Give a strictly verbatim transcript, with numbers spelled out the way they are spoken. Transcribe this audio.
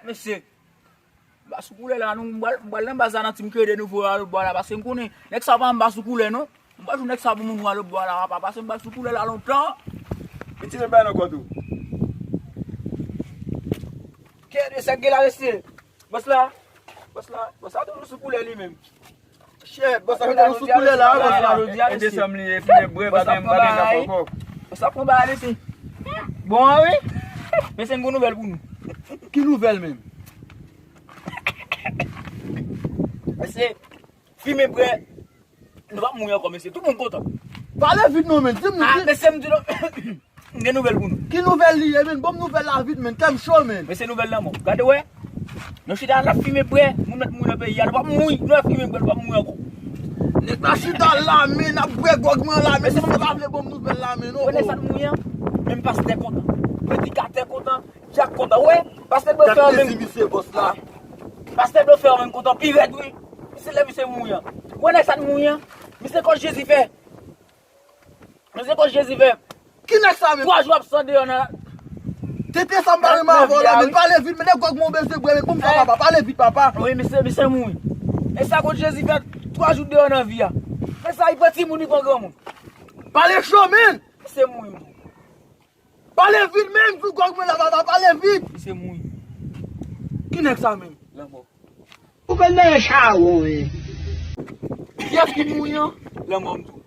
Mesye, m pa sou koulè la non, m pral, m pral nan baz la nan Team Krede Nouvo a lòt bò la, paske m konnen nèg sa pa m pa sou koulè non. M pa jwe nèg sa pou moun wè lòt bò la, papa, paske m pa sou koulè la lontan. Piti men bay nan kò tou. Kè de sa gen la, mesye. Bòs la, bòs la, bòs la toujou sou koulè li menm. Shit, bòs la toujou sou koulè la, bòs la. E desanm li ye, fimen bwè, pa gen, pa gen nan pòpò. Bòs la pran bagay, mesye. Bon, an wi. Mesye, m gon nouvèl pou nou. Ki nouvèl menm? Mesye, fimen bwè, nou p ap mouri ankò, mesye. Tout moun kontan. Pale vit non, men. Di m, ah, mesye, m di nou, m gen nouvèl pou nou. Ki nouvèl li ye, men? Ban m nouvèl la vit, men. Kè m cho, men. Mesye, nouvèl lanmò. Gade, wè. Nou chita la, n ap fimen bwè. Moun mèt mouri nan peyi a. Nou p ap mouri. Nou ap fimen bwè, nou p ap mouri ankò. Nèg la chita la, men, n ap bwè gwòg mwen la, men. Mesye, m pa vle ban m nouvèl la, men, non. Wè, nèg sa t mouri an. Menm pastè kontan. Predikatè kontan. Dyak kontan. Wè, pastè Blofè menm. Misye, bòs la. Pastè Blofè menm kontan pi rèd, wi. Se lè misye mouri an. Wè nèg sa t mouri an. Misye kòz Jezi fè. Misye kòz Jezi fè. Ki nèg sa menm? Twa jou absan deyò nan. Tete sa m pa renmen avè w la, men pale vit, men nèg gwòg mwen bezwen bwè, men kòm sa, papa, pale vit, papa. Wi, misye, misye mouri. E sa kòz Jezi fè twa jou deyò nan vi a. Men sa, li pran timoun, li pran granmoun. Pale cho, men. Misye mouri, m di w. Pale vit, men, m di w gwòg mwen la, papa, pale vit. Misye mouri. Ki nèg sa menm? Lanmò. Ou konn nan chawon, wi. Kiyès ki mouri an? Lanmò, m di w.